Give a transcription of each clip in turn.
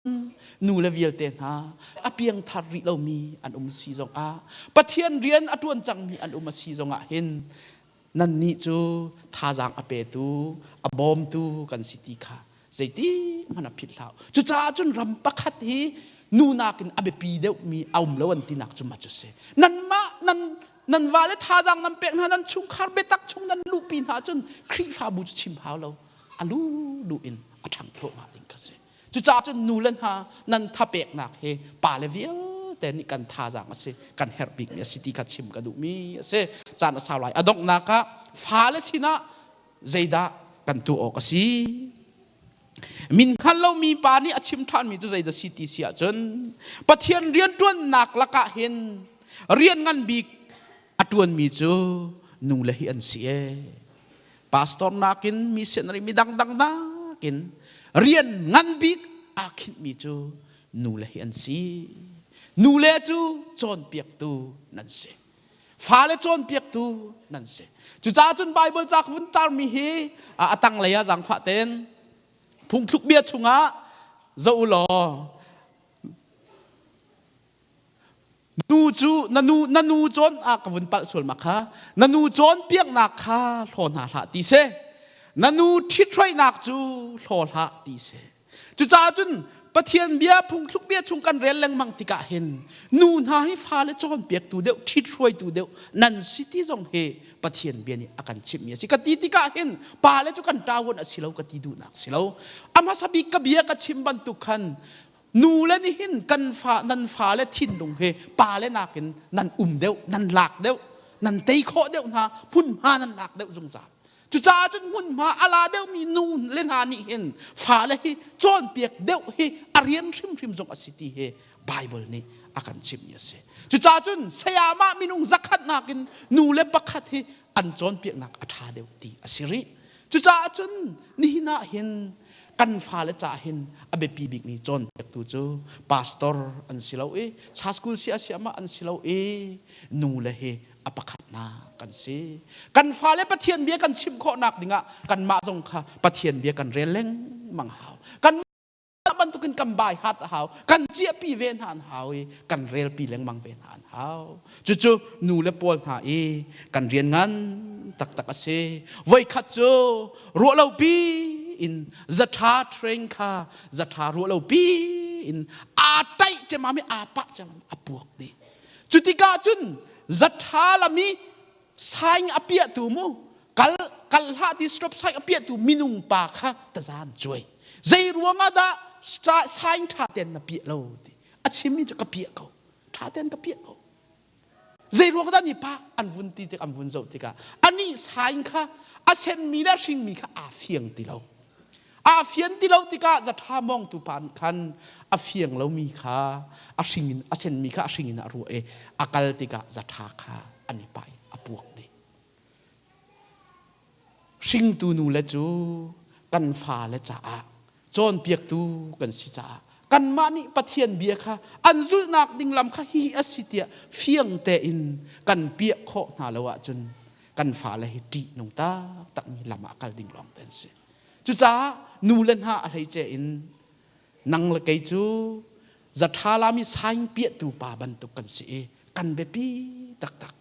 Nu le vialte hna, a piangthar rih lomi an um si zongah, Pathian rian a ṭuan cangmi an um a si zongah hin nannih cu thazaang a petu, a bawmtu kan si ti kha zeiti hmanh a philh hlah. Cucaah cun ram pakhat hi nu nakin a biapi deuhmi a um lo an tinak cu ma cu si. Nanmah nan nan vale thazaang nan pek hna, nan chungkhar biatak chung nan luhpi hna cun Khrihfabu cu chim hau lo, a lu lu in a ṭhang thluahmah ding kha si. Cucaah cun nu le hna nan thapeknak hi pale vialte nih kan thazaang a si, kan herh bikmi a si ti kha chim ka duhmi a si. Caan a sau lai. A donghnak ah fale sinah zeidah kan tuah awk a si? Min hngal lomi pa nih a chim ṭhanmi cu zeidah si ti si ahcun Pathian rianṭuannak lakah hin rian ngan bik a ṭuanmi cu nu le hi an si ee. Pastor nakin missionary mi dangdang nakin rian ngan bik aa khinhmi cu nu le hi an si. Nu le cu cawnpiaktu nan si. Fale cawnpiaktu nan si. Cucaah cun Bible ca ka vun tarmi hi a tanglei ah zaangfah tein phungthluk bia chungah zoh u law Nu cu na nu na nu cawn a ka vun palh sual ma kha na nu cawnpiaknak kha hlaw hna hlah ti si na nu ṭhithruainak cu hlaw hlah ti si. Cucaah cun Pathian bia, phungthluk bia chung kan rel lengmang tikah hin nu hna hi fale cawnpiaktu deuh, ṭhithruaitu deuh nan si ti zong hi Pathian bia nih a kan chimhmi a si ka ti tikah hin pale cu kan ṭawun a si lo ka ti duhnak si lo. A hmasa bik ka bia ka chim bantuk khan nu le nih hin kan fa nan fale thinlung hi pale nakin nan um deuh, nan lak deuh, nan tei khawh deuh hna, hmunhma nan lak deuh zungzal. Cucaah cun hmunhma a la deuhmi nu le hna nih hin fale hi cawnpiak deuh hi a rian hrimhrim zong a si ti hi Bible nih a kan chimhmi a si. Cucaah cun sayamah minung 100 nakin nu le pakhat hi an cawnpiaknak a ṭha deuh ti a si rih. Cucaah cun nihin ah hin kan fale ca hin a biapi bikmi cawnpiaktu cu pastor an si lo i school si asiamah an si lo i nu le hi a pakhatnak kan si. Kan fale Pathian bia kan chimh khawhnak dingah kanmah zong kha Pathian bia kan rel lengmang hau. Kan bantukin kan bai hat a hau, kan ciahpi ve hna an hau i kan relpi lengmang ve hna an hau. Cucu nu le pawl hna i kan rian ngan taktak a si. Voikhat cu ruahlopi in zatha train kha zatha ruahlopi in aa taih cemam i aa pah cemam a puak dih. Cutikah cun zatha lam i saing a piahtu mu kal kal hlah ti stop sign a piahtu minung pa kha tazan cuai. Zei ruangah dah sign ṭha ten na piah lo ti a chimmi cu ka piah ko, ṭha ten ka piah ko. Zei ruang dah ni pa an vun ti tik an vun zoh tikah anih sign kha a senmi le a hringmi kha aa fiang ti lo. Aa fian ti lo tikah zatha mawngtu pa nih khan a fiang lomi kha a hring in a senmi kha a hring in a ruah i a kal tikah zatha kha an i pai a puak dih. Hringtu nu le cu kan fale caah cawnpiaktu kan si caah kanmah nih Pathian bia kha an zulhnak ding lam kha hi a si tiah fiang tein kan piah khawh hna lo ahcun kan fale hi ṭihnung taktakmi lam ah kal ding lawng te an si. Cucaah nu le hna a hleice in nang le kei cu zatha lami saing piahtu pa bantuk kan si i kan biapi taktak.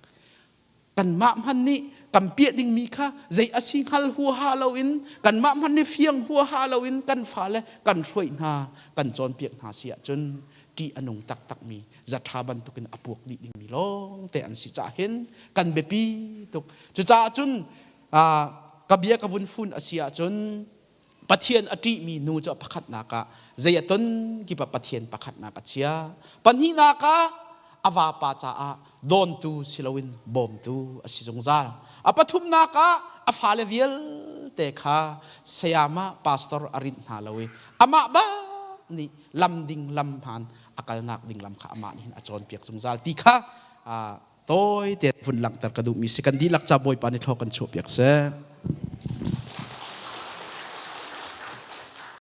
Kanmah hmanh nih kan piah dingmi kha zei a si hngal huaha loin, kanmah hmanh nih fiang huaha loin kan fale kan hruai hna, kan cawnpiak hna si ahcun ṭih a nung taktakmi zatha bantukin a puak dih dingmi lawngte an si caah hin kan biapi tuk. Cucaah cun ka bia ka vun fun a si ahcun Pathian a ṭihmi nu cu a pakhatnak ah zei a ton kip ah Pathian pakhatnak a chia. Pahnihnak ah a vapa caah dawntu si loin bawmtu a si zungzal. A pathumnak ah a fale vialte kha sayama pastor a rinh hna lo i amah bak nih lam ding lam hmaan a kalnak ding lam kha amah nih hin a cawnpiak zungzal ti kha tawi te vun langhter ka duhmi si. Kan dihlak ca Bawipa nih thlaw kan chuahpiak seh.